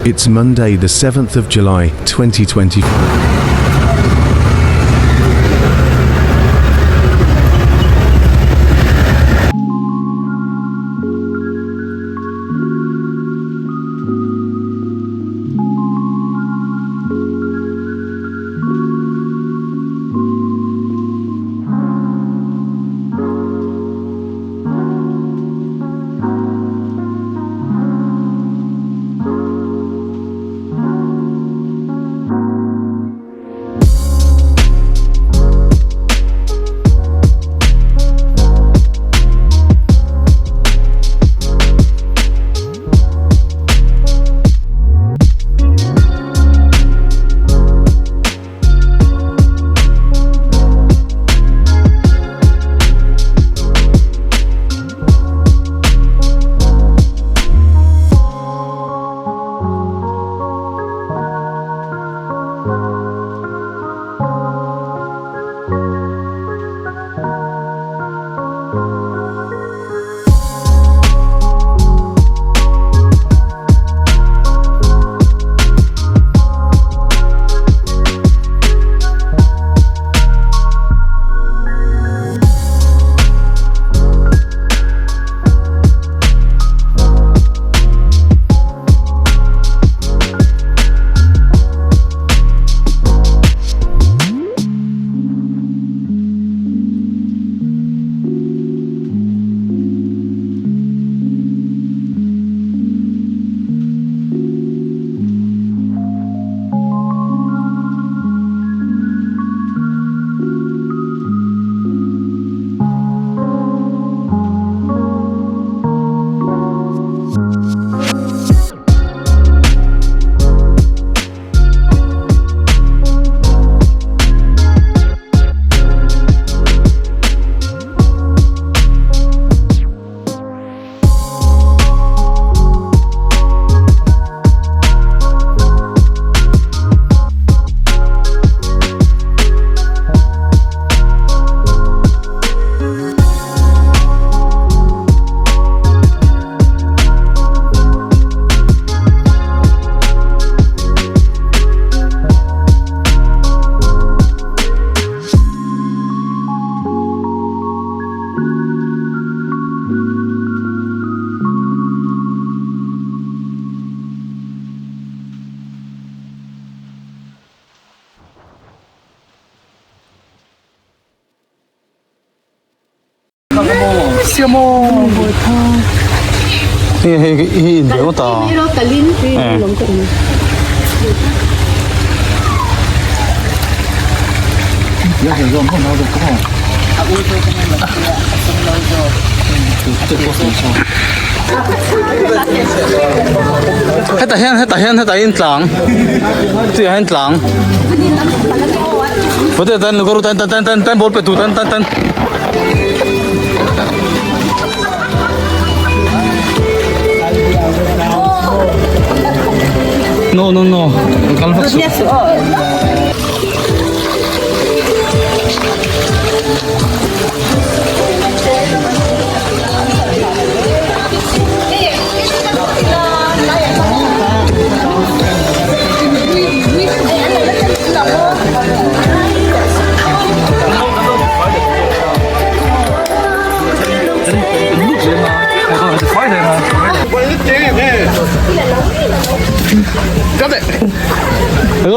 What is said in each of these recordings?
It's Monday the 7th of July 2024. Hei hei hi in ve ngawt a. Hetah hian hetah hian hetah hian tlang tuiah hian tlang tan tan tan tan ball pe tu tan tan tan. No no no kal vak suh.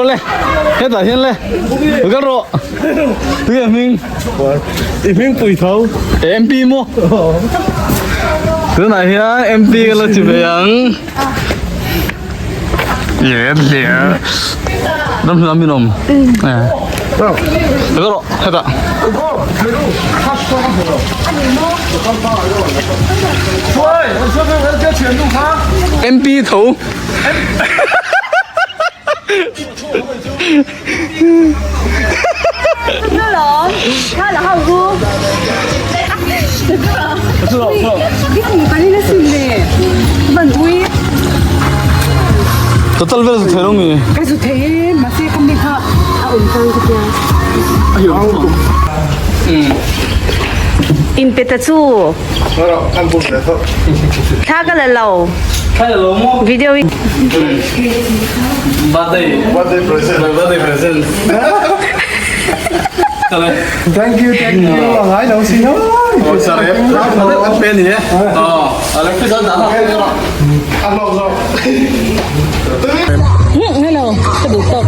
Le hetah hian le kal rawh tui a hming i hming pui tho MP maw tunah hian MP ka la chi ve ang Ram hla min awm. Ka rawh hetah. MP tho. Total vel zu thei lo mi? Ka zu thei e, mahse ka mi kha a awm tang ka tia. In pe ta chu. Thla ka la lo. Video hi. Birthday. Birthday present. My birthday present. Thank you, thank you. Ngai lo si no. Oh, sorry. An pe ni e. Oh, Alexis an dah. Ăn lộn rồi. Hello, ka duh tawk.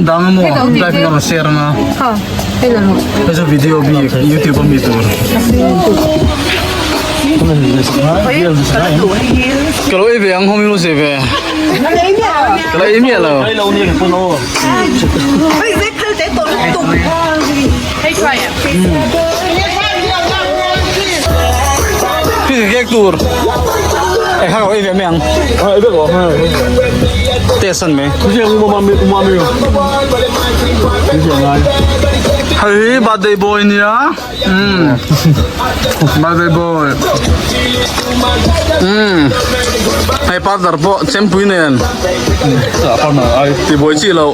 Dang mo, driving ang share na. Kasi video bi YouTube ang mitur. Kalau ibe ang homi lo sebe. Kalau imi lo. Pisi kek tur. Eh, ha ko ibe miang. À, biết rồi. Tesan me. Cái gì mà mami mami. Hey, birthday boy niya. Birthday boy. Hay partner po, siyempre na yan. Ti boy chi lo.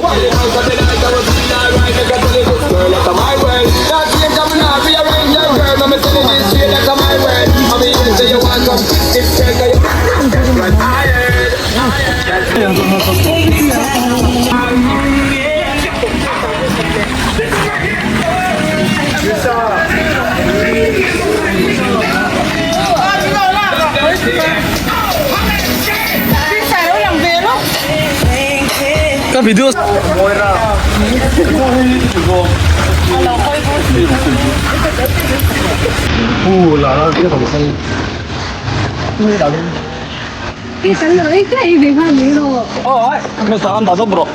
Ka video. Oh, ay, may saan tayo bro.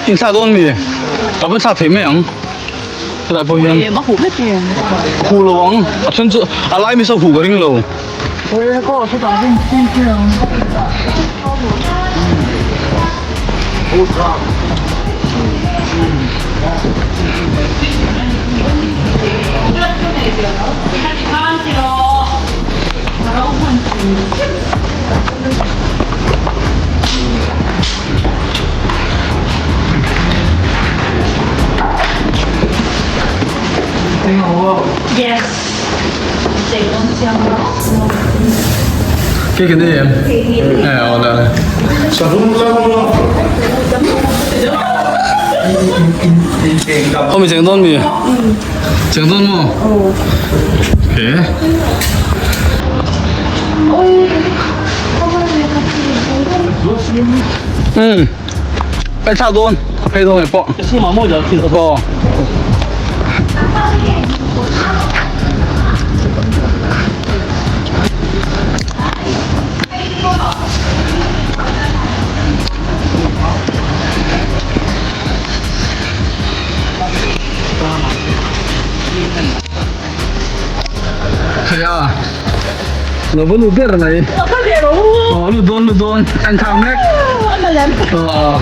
In sa doon mi. Tapos sa thei ang. Lại bao nhiêu? Hu lo ang. A chen chu a lai mi sa hu ka ring lo. Yes. Cake kan ei em? Eh awle awle. Aw mi cheng dawn mi? Cheng dawn maw? Okay. Um. Ka thlak dawn, ka phei dawn ngei pawh. Aw. Hei a, lo va lut ber mai. Aw lut dawn lut dawn, an thak mek. Aw.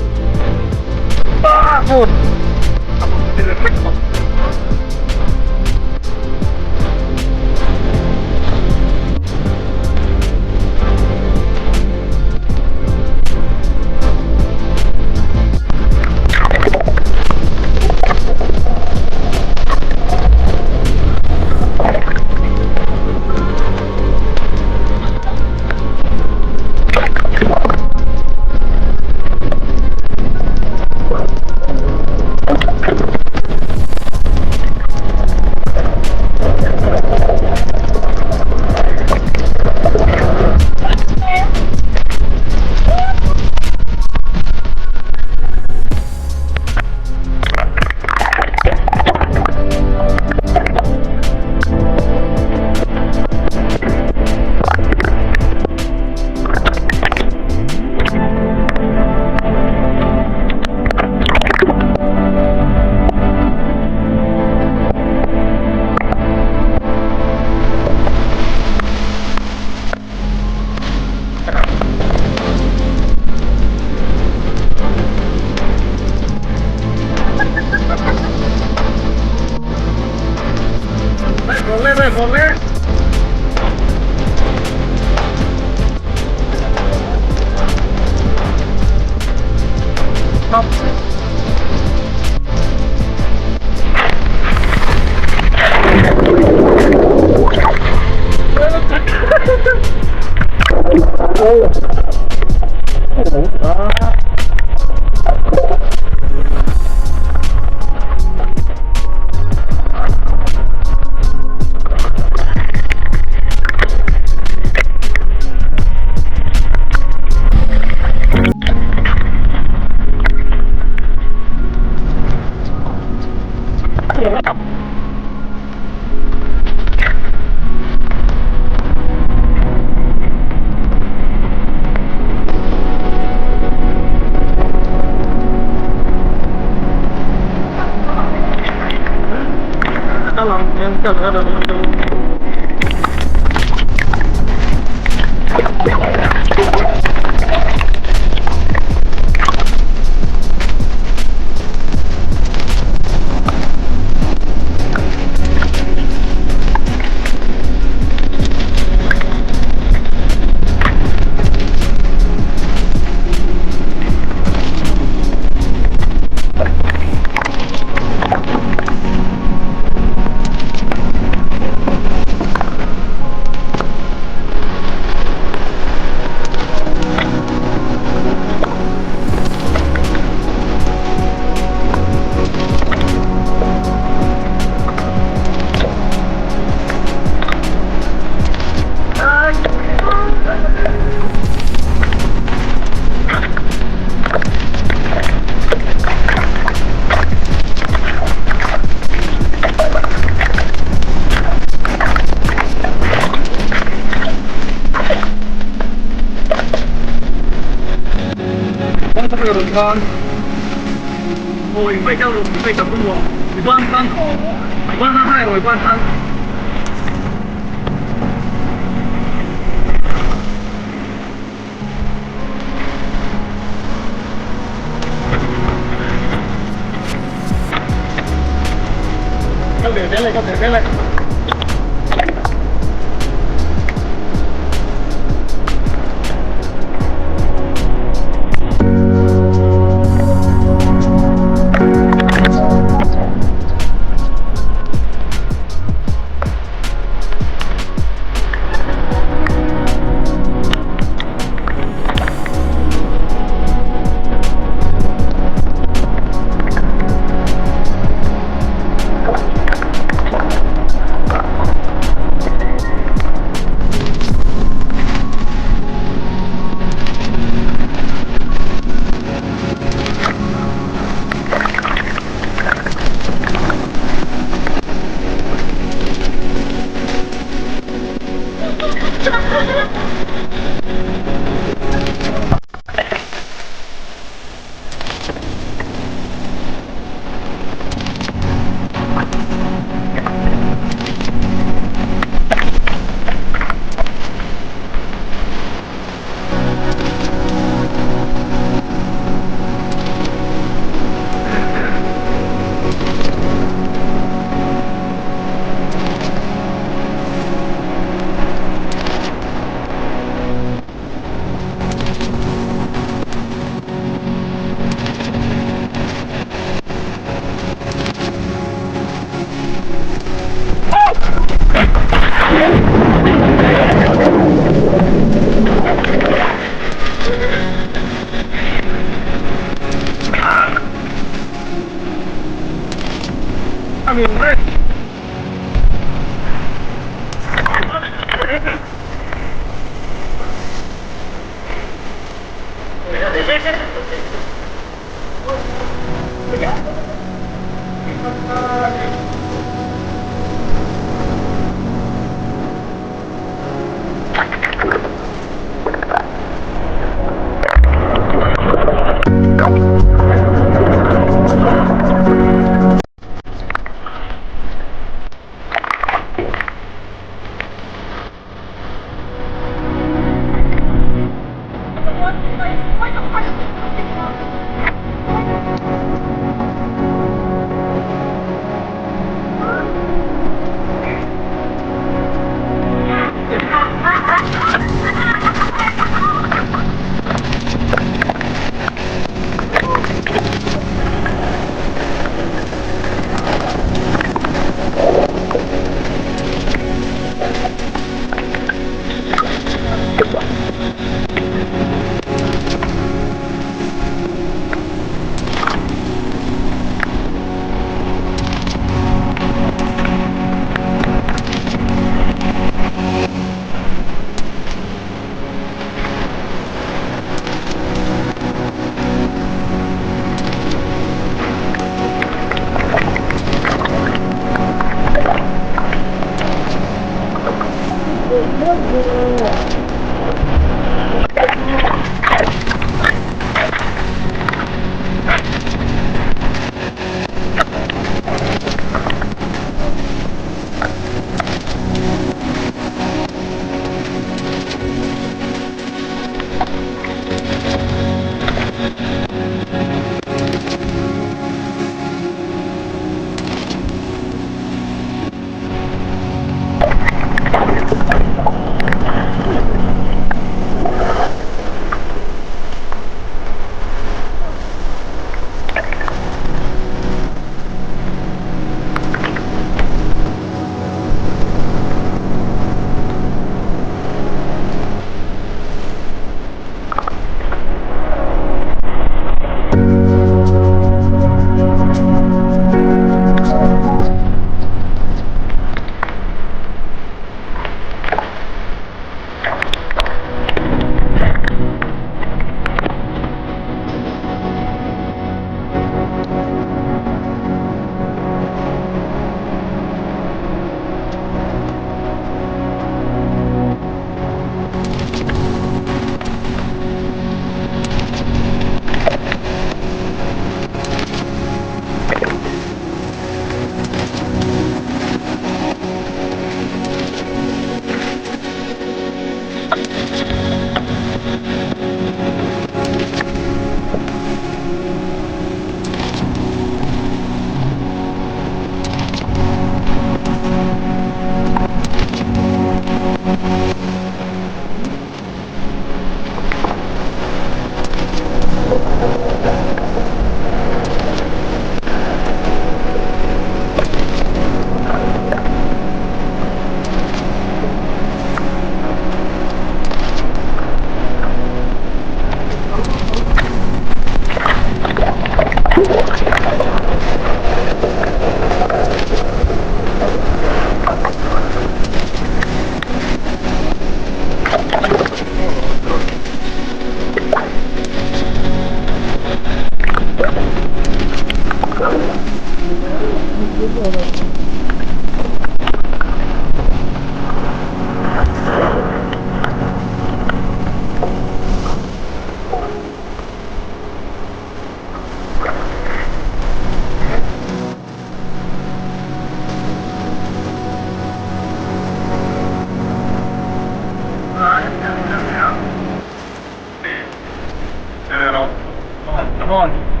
Come on.